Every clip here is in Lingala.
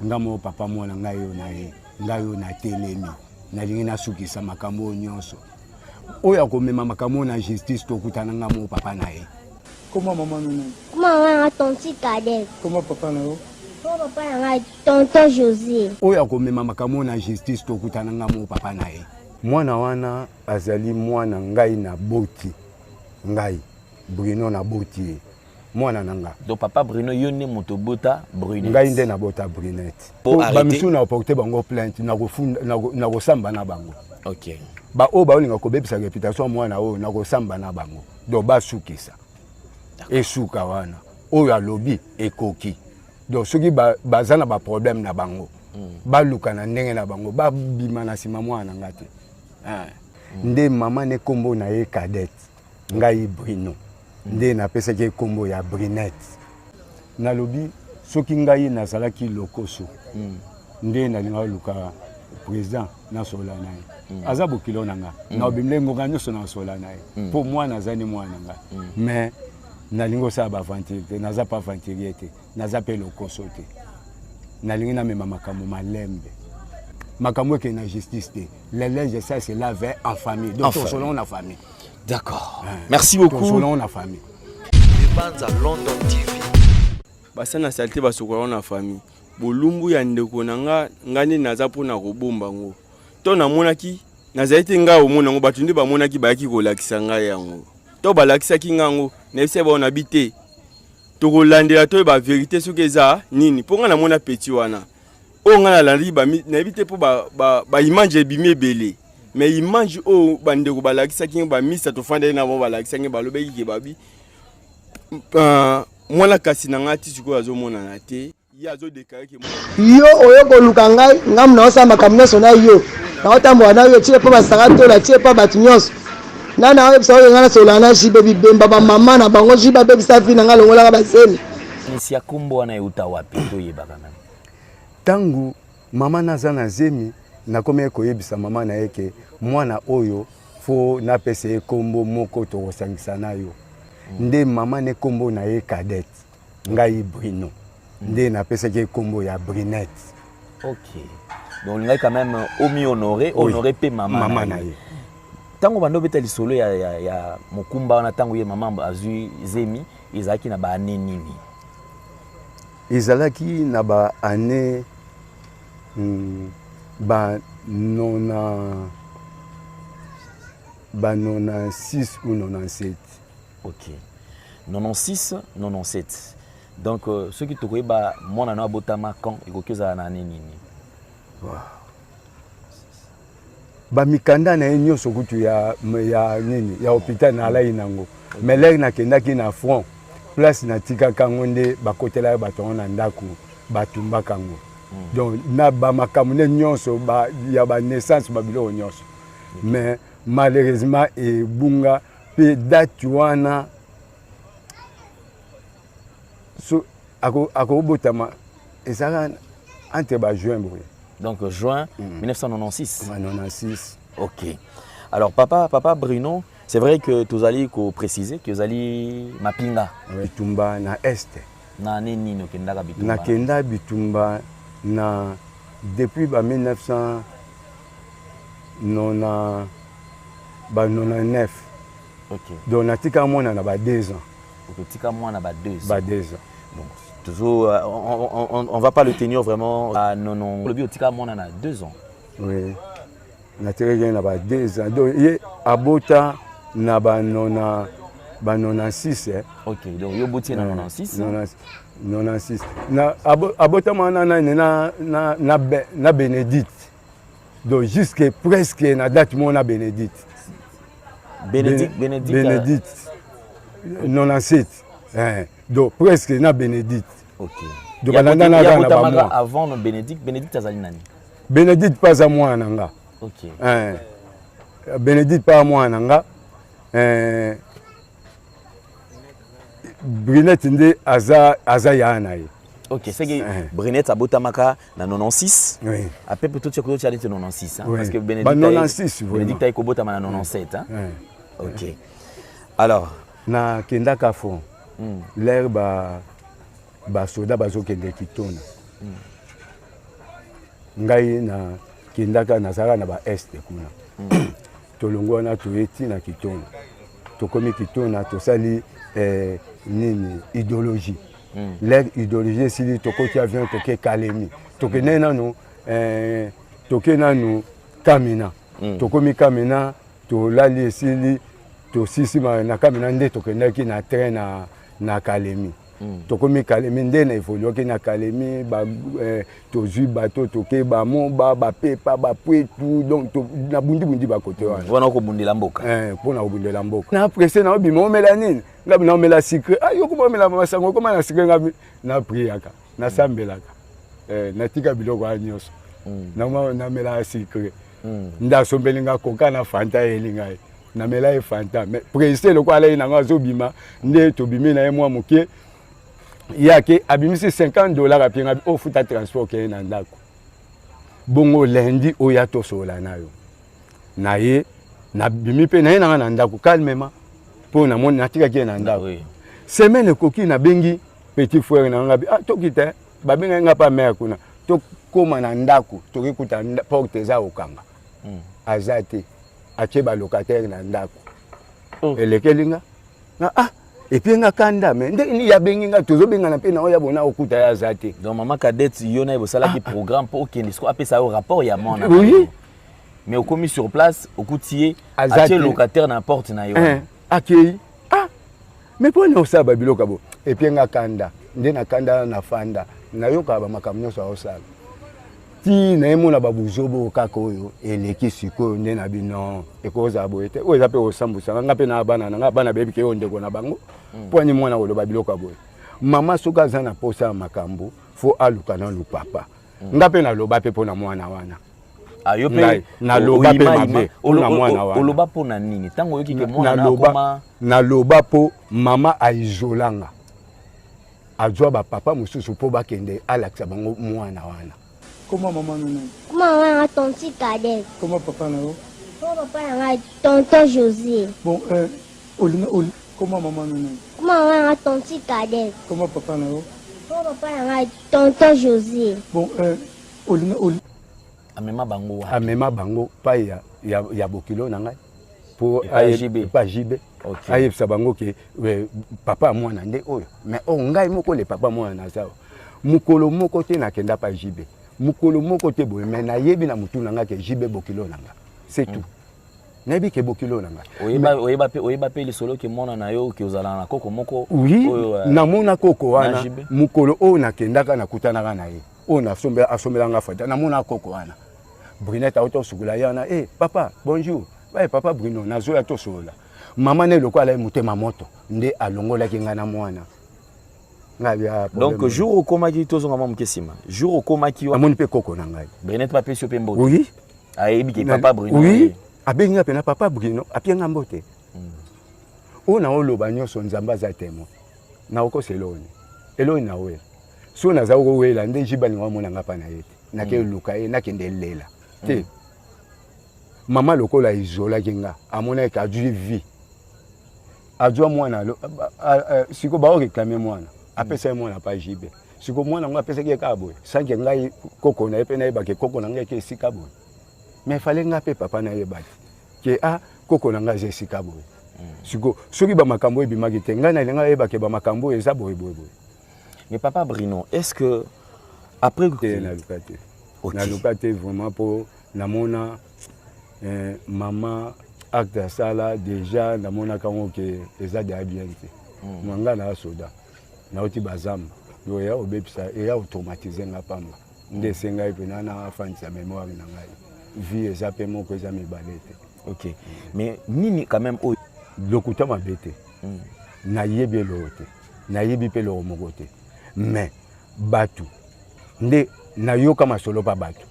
Nga moko papa mwana ngai oyo na ye, ngai oyo natelemi, nalingi nasukisa makambo oyo nyonso. Oyo akomema makambo oyo na justice, tokutana nga moko papa na ye. Koma mama no nani? Koma mama na nga tonti Cadette. Koma papa na yo? Koma papa na nga tonton Jose. Oyo akomema makambo oyo na justice, tokutana nga moko papa na ye. Mwana wana azali mwana ngai naboti, ngai Bruno naboti ye. Mwana na nga. Donc papa Bruno yo nde moto obota Brunette? Ngai nde nabota Brunette. Po ba misusu na porter bango plainte, na kofunda, na kosamba na bango. OK. Ba oyo baolinga kobebisa reputation ya mwana oyo, na kosamba na bango. Donc basukisa. Esuka wana. Oyo alobi ekoki. Donc soki baza na ba problème na bango, baluka na ndenge na bango, babima na nsima mwana na nga te. Nde mama ne kombo na ye Cadette, ngai Bruno. Nde napesaki ye kombo ya Brunette. Nalobi soki ngai nazalaki lokoso, nde nalingaka luka président nasola na ye. Aza bokilo na nga. Nabimile ngonga nyonso nasola na ye. Po mwana aza ni mwana na nga. Mais nalingi osala ba aventure te, naza pa aventurier te, naza pe lokoso te. Nalingi namema makambo malembe. Makambo ekende na justice te. Le linge ça se lave en famille. Donc tosolongo na famille. D'accord. Merci beaucoup. Tosolongo na famille. Ebanza London TV. Basana salite basokola na famille. Bolumbu ya ndeko na nga, nga nde naza mpona kobomba ngo. To namonaki, nazali te ngai omona yango, bato nde bamonaki bayaki kolakisa ngai yango. To balakisaki ngai yango, nayebisaki bango na bi te. Tokolandela toyeba verite soki eza nini. Mpo ngai namona petit wana. Oyo ngai nalandaki ba mi-, nayebi te mpo ba image ebimi ebele. Mais image oyo bandeko balakisaki ngai, ba misa tofandaki na bango balakisaki ngai, balobaki ke babi, mwana kasi na ngai ti sikoyo azomonana te. Ye azodeklare ke mwana Yo oyo koluka ngai, ngai naosala makambo nyonso na yo, naotambola na yo, tie mpo basaka tola, tie mpo bato nyonso. Ngai naoyebisa oyo ngai nasololaka na JB bibemba ba mama na bango, JB abebisa vie na ngai, alongolaka bazemi. Nisi ya kombo wana euta wapi toyebaka nani? Tangu mama naza na zemi, nakomaki koyebisa mama na ye ke mwana oyo fo napesa ye kombo moko tokosangisa na yo. Nde mama ne kombo na ye Cadette, ngai Bruno. Nde napesaki ye kombo ya Brunette. OK. Donc olingaki quand même omi honorer, Oui. honorer pe mama Mama na na ye. ye. Tango bando beta lisolo ya mokumba wana, tango ye mama azwi zemi, ezalaki na ba année nini? Ezalaki na ba année, ba nona, ba 96 ou 97. OK. 96, 97. Donc, soki tokoyeba mwana na abotama quand ekoki ozala na année nini? Wow. Ba mikanda na ye nyonso kutu ya nini, ya hôpital na alai nango. Mais l'heure nakendaki na front, place natikaka yango nde bakotelaka bato yango na ndako, batumbaka yango. Donc na ba makambo nde nyonso, ba, ya ba naissance, ba biloko nyonso. Mais malheureusement ebunga pe date wana so akobotama ezalaka entre ba juin boye. Donc juin 1996. Ouais, 96. OK. Alors papa Bruno, c'est vrai que tozali ko préciser que ozali mapinga. Ouais, bitumba na est. Na année nini okendaka bitumba? Nakenda bitumba na depuis ba mille neuf cent nona, ba nonante-neuf. OK. Donc natika mwana na ba 2 ans. Otika mwana ba 2 ans. Ba 2 ans. Donc toujours, on va pas le tenir vraiment à non, non. Le but otika mwana na 2 ans. Oui. Natikaki na ba 2 ans. Donc ye abota na ba nona, ba 96, eh. OK, donc yo boti na 96. 96. Na abota mwana na na, na, na, na, na Bénédicte. Donc jusque presque na date mona Bénédicte. Bénédicte, Bénédicte, Bénédicte. 97. Hein. Donc presque na Bénédicte. OK. Donc, Ya balanda kote- na ya na kotama ba mois. avant no Bénédicte, Bénédicte azali nani? Bénédicte pas à moi na nga. OK. Hein. Bénédicte pas à moi na nga. Hein. Brunette nde aza ya na ye. OK, c'est que Hein. Brunette abotamaka na 96. Oui. Après plutôt tu as dit 96 hein, Oui. parce que Bénédicte Ba a- 96, vraiment. Bénédicte a kobotama na 97 hein. Oui. OK. Alors na kendaka fond. L'air ba soda bazokende kitona. Ngai nakendaka, nazalaka na ba est kuna. Tolongo wana, toye ti na Kitona. Tokomi Kitona, tosali nini, idéologie. L'heure idéologie esili, tokoti avion, toke Kalemi. Tokende nanu toke nanu Kamina. Tokomi Kamina, tolali, esili, tosisi na Kamina nde tokendaki na train na Kalemi. Tokomi Kalemi nde na évoluaki na Kalemi ba, tozwi bato, toke bamoba, bapepa, bapwetu. Donc na bundibundi bakote wana. Wana okobundela mboka. Mpona kobundela mboka. Na presse na obima, omela nini? Ngabi naomela sucré. Ah, yo koma omela masango, okoma na sucré. Ngabi napriaka, nasambelaka, natika biloko wana nyonso. Namelaka sucré. Nde asombeli nga Coca na Fanta, eyeli ngai, namela ye Fanta. Mais presse lokola alai nango, azobima nde tobimi na ye mwa moke. Ye ake, abimisi 50 $, apie nga: ofuta transport, okeye na ndako. Bongo lundi oyo atosola na yo na ye, nabimi mpe na ye nanga na ndako calmement, mpo namoni natikaki ye na ndako. Semaine ekoki, nabengi petit frère na nga bi: ah, toki te, babengaki nga pa mare kuna. Tokóma na ndako, tokikuta porte eza kokanga. Aza te, atie balocataire na ndako. Elekeli nga na ah, et puis nga kanda. Mais ndenge nini yabengi nga, tozobengana mpe na oyo bona okuta ye aza te. Donc mama Cadette, yo na ye bosalaki programme mpo okende siko apesa yo rapport ya mwana. Oui. Mais okomi sur place, okuti ye aza atie te. Locataire na porte na yo. Akei. Ah, mais mpo na osala babiloko bo, et puis nga kanda nde na kanda, na fanda, nayokaka bamakambo nyonso aosala ti nayemona babuzobo kaka oyo eleki. Sikoyo nde na bino ekozala boye te. Oyo eza mpe kosambwisanga nga mpe na bana na nga. Bana bayebi ke oyo ndeko na bango. Mpo ani mwana koloba biloko ya boye? Mama soki aza na posa ya makambo, faut aluka nanu papa. Nga mpe naloba mpe mpo na mwana wana. Ah, yo Ngai, mpe naloba mpe oyima- mabe mpona mwana wana. Oloba mpo na nini ntango oyoki ke mwana na Naloba, akoma? naloba mpo mama aizolanga, azwa bapapa mosusu mpo bakende alakisa bango mwana wana. Comment maman na nani? Comment maman na nga tonti Cadette. Comment papa na yo? Comment papa na ngai tonton José. Bon, olinga comment maman na nani? Comment maman na nga tonti Cadette. Comment papa na yo? Comment papa na ngai tonton José. Bon, olinga Amema bango wapi? Amema bango pai ya bokilo na ngai mpo Epai ya JB. Epai JB. Ayebisa bango ke papa ya mwana nde oyo. Mais oyo ngai moko le papa mwana naza awa. Mokolo moko te nakenda pa JB, mokolo moko te boye. Mais nayebi na motu na ngai ke JB bokilo na nga, c'est tout. Nayebi ke bokilo na ngai. Oyeba mpe lisolo ke mwana na yo ke ozala na koko moko? Oui. Oyo, namona koko na wana. JB? Mokolo oyo nakendaka, nakutanaka na ye oyo asombelanga Fanta. Namona koko wana Brunette auta osukula ye wana. E papa, bonjour. Baye papa Bruno, nazoya tosolola. Mama ne lokola alai motema moto nde alongolaki ngai na mwana ngai ya Donc problème. jour okomaki, tozonga mwa moke nsima, jour okomaki wa Namoni mpe koko na ngai. Brunette bapesi yo mpe mbote? Oui. Ayebi ke papa Bruno? Oui, abengi nga mpena papa Bruno, apie nga mbote. Oyo naoloba nyonso, Nzambe aza témoin. Nakokosa eloni eloni nawela so naza kowela nde jiba alinga omona nga mpa na ye te. Nake luka ye, nakende elela te. Mama lokola izolaki nga, amonaki azwi vie, azwa mwana. Sikoyo baoréclamer mwana, apesa ye mwana pa JB. Sikoyo mwana yango apesaki ye kaka boye sans que ngai koko na ye mpe nayebake koko na ngai eke esika boye. Mais fallait nga mpe papa nayeba te ke a koko na ngai aza esika boye. Sikoyo soki bamakambo oyo ebimaki te, ngai nalinga nayebake bamakambo oyo eza boye boye boye. Mais papa Bruno, est ce que après Te, naluka te. Ok. Naluka te vraiment, mpo namona mama acte asala déjà, namonaka yango ke eza deya bien te. Ma ngai naa soda, nauti bazamba yo, eya obebisa, eya otraumatiser nga pamba. Nde esengai mpena nafandisa mémoire na ngai. Vie eza mpe moko, eza mibale te. Ok, mais nini quand même oyo Lokuta mabe te. Nayebi eloko te, nayebi mpe eloko moko te. Mais bato nde nayoka masolo mpa bato,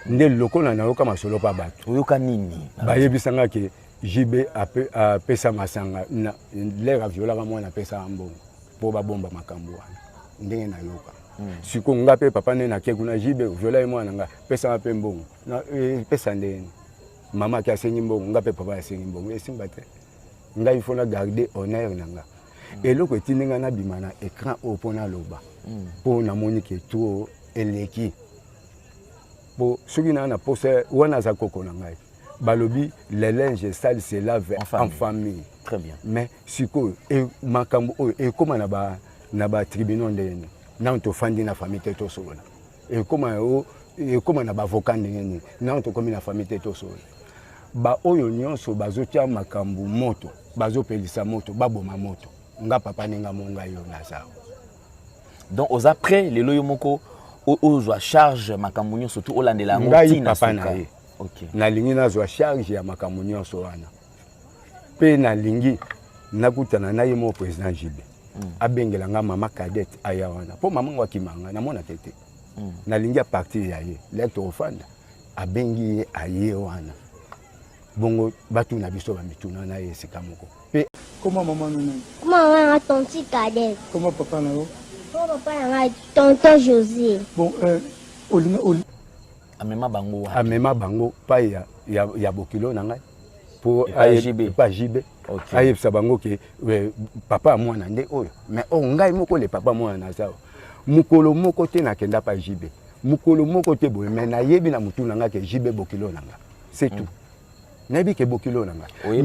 nde lokola nayoka masolo mpa bato. Oyoka nini? Bayebisanga ke JB apesa masanga na l'heure aviolaka mwana, apesaka mbongo mpo babomba makambo wana. Ndenge nayoka sikoyo, nga mpe papa nde nake kuna: JB viola ye mwana nga, pesanga mpe mbongo. Pesa ndenge mama ake asengi mbongo, nga mpe papa asengi mbongo, esimba te. Ngai faut na garder honneur na nga. Eloko etindi ngai nabima na écran oyo mpo naloba, mpo namoni ke trop eleki. Po soki naa na posa wana aza koko na ngai. Balobi le linge sale se lave en famille. En famille. Très bien. Mais sikoyo e, makambo oyo ekoma na ba na ba tribunaux ndenge nini? Nanu tofandi na famille te tosolola. Ekoma o ekoma na ba avocat ndenge nini? Nanu tokomi na famille te tosolola. Ba oyo nyonso bazotia makambo moto, bazopelisa moto, baboma moto. Nga papa ninga mo ngai yo naza. Donc oza prêt lelo yo moko ozwa charge makambo nyonso tu olandela yango ngai papa na ye. Okay. Nalingi nazwa charge ya makambo nyonso wana mpe nalingi nakutana na ye moko président JB abengela nga mama cadette aya wana mpo mama ngo akima nga namonaka te. Nalingi a partir ya ye lere tokofanda abengi ye aye wana bongo batuna biso bamituna na ye esika moko mpe. Koma mama no nani? Koma mama na nga tonti cadette. Koma papa na yo? Koma papa na ngai tonton José. Bon, olinga oli Amema bango wapi? Amema bango pai ya bokilo na ngai po epa JB. Okay. Ayebisa bango ke papa ya mwana nde oyo, mais oyo ngai moko le papa mwana naza mokolo moko te nakenda pa JB, mokolo moko te boye, mais nayebi na mutu na ngai ke JB bokilo na ngai, c'est tout. Nayebi ke bokilo na ngai.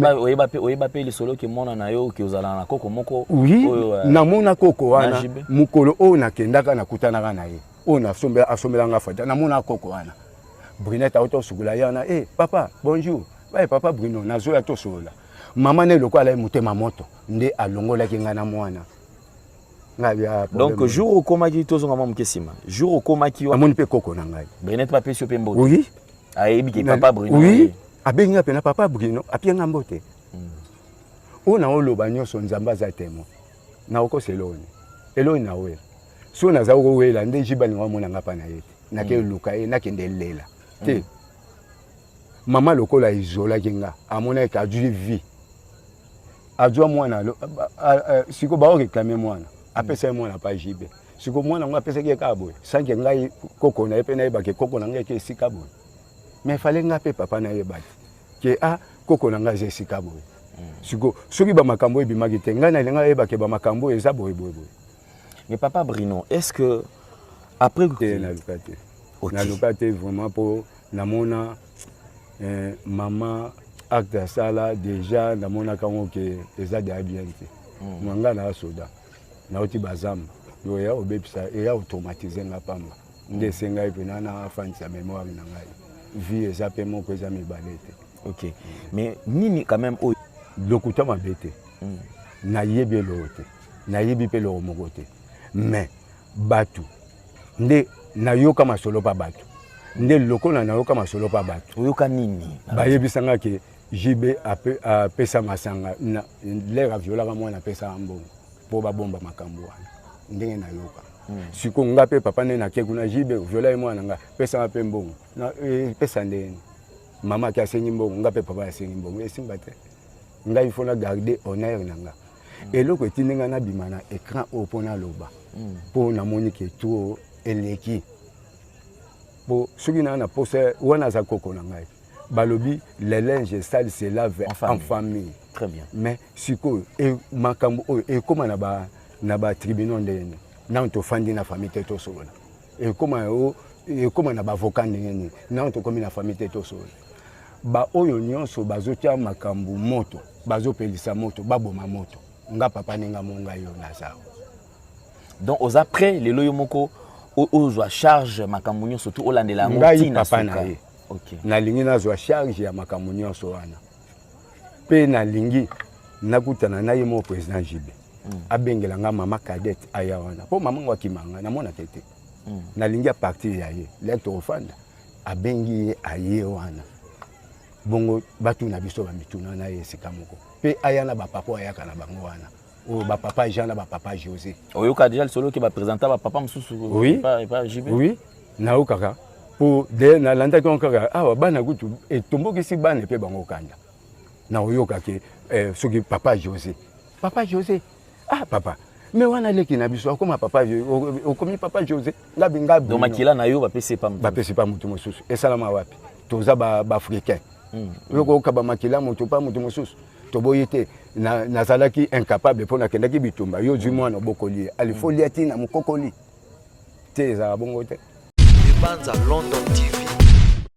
Oyeba pe lisolo ke mwana na yo ke ozala na koko moko. Oui, namona koko wana mokolo oyo nakendaka nakutanaka na ye oyo asombela nga fanta, namona koko wana Brunette auta osukula ye wana, eh papa bonjour, eh papa Bruno nazoya tosolola. Mama ne lokola ye motema moto nde alongolaki nga na mwana. Donc jour okomaki tozonga mwa moke nsima, jour okomaki namoni mpe koko na ngai Brunette bapesi yo mpe mbote. Oui. Ayebi ke papa Bruno. Oui, abengi nga mpe na papa Bruno, apie nga mbote. Oyo na oloba nyonso Nzambe aza témoin. Na okosa eloni. Eloni na wela. So naza kowela nde jiba linga omona nga pa na ye te. Nake luka ye, nakende lela. Te. Mama lokola isolaki nga, amonaki ka azwi vie. Azwa mwana, siko bao réclamer mwana. Apesa ye mwana pa JB. Siko mwana ngo apesaki ye kaka boye. Sans que ngai koko na ye pe nayebake koko na ngai ke esika boye. Mais fallait nga pe papa nayeba te. Ke ah koko na ngai aza esika boye. Siko soki ba makambo ebimaki te, ngai nalinga nayebake ba makambo eza boye boye boye. Mais papa Bruno, est-ce que après te naluka te. Naluka te vraiment po namona maman acte asala déjà namonaka ngo ke eza déjà bien te. Mwanga na soda. Nauti bazamba. Yo ya obebisa ya automatiser nga pamba. Nde esengai pe na na afandisa mémoire na ngai. Vie eza pe moko eza mibale te. OK. Mais nini quand même oyo lokuta mabe te. Nayebi eloko te. Nayebi pe eloko moko te. Mais batu nde nayoka masolo pa batu. Nde lokola nayoka masolo pa batu. Oyoka nini? Bayebisanga ke JB apesa masanga na l'air aviolaka mwana apesa mbongo po babomba makambo wana ndenge nayoka. Siko nga pe papa nde nake kuna JB viola ye mwana nga pesa pe mbongo. Na pesa ndenge. Mama ki asengi mbongo nga pe papa asengi mbongo esimba te. Ngai il faut na garder honneur na nga. Eloko etindi nga nabima na écran oyo mpo naloba. Mpo namoni ke trop eleki. Po soki na na posa wana aza koko na ngai. Balobi le linge sale se lave en famille. Très bien. Mais sikoyo makambo oyo ekoma na ba na ba tribunaux ndenge nini? Nanu tofandi na famille te tosolola. Ekoma o ekoma na ba avocat ndenge nini? Nanu tokomi na famille te tosolola. Ba oyo nyonso bazotia makambo moto, bazopelisa moto, baboma moto. Nga papa ninga mo ngai yo naza. Donc oza prêt lelo yo moko ozwa charge makambo nyonso tu olandela yango ngai papa na ye. Okay. Nalingi nazwa charge ya makambo nyonso wana. Pe nalingi nakutana na ye moko président JB. Abengela nga mama cadette aya wana. Po mama ngo akima nga namonaka te. Nalingi a partir ya ye. Lere tokofanda abengi ye aye wana. Bongo batuna biso bamituna na ye esika moko. Pe aya na ba papa ayaka na bango wana. Oyo ba papa Jean na ba papa José. Oyoka déjà lisolo ke ba présenta ba papa mosusu. Oui. Epa JB. Oui. Naokaka po de nalandaki yango kaka awa bana kutu etombokisi bana mpe bango kanda. Naoyoka ke soki papa José. Papa José. Ah papa. Mais wana leki na biso akoma papa okomi papa José. Ngabi ngabi. Donc makila na yo bapesi pa mutu. Bapesi pa mutu mosusu. Esalama wapi? Toza ba africain. Yoko okaba makila mutu pa mutu mosusu. Toboyi te nazalaki incapable mpo nakendaki bitumba yo ozwi mwana obokoli ye. Ali faut lia tina mokokoli. Te ezala bongo te. Banza London TV.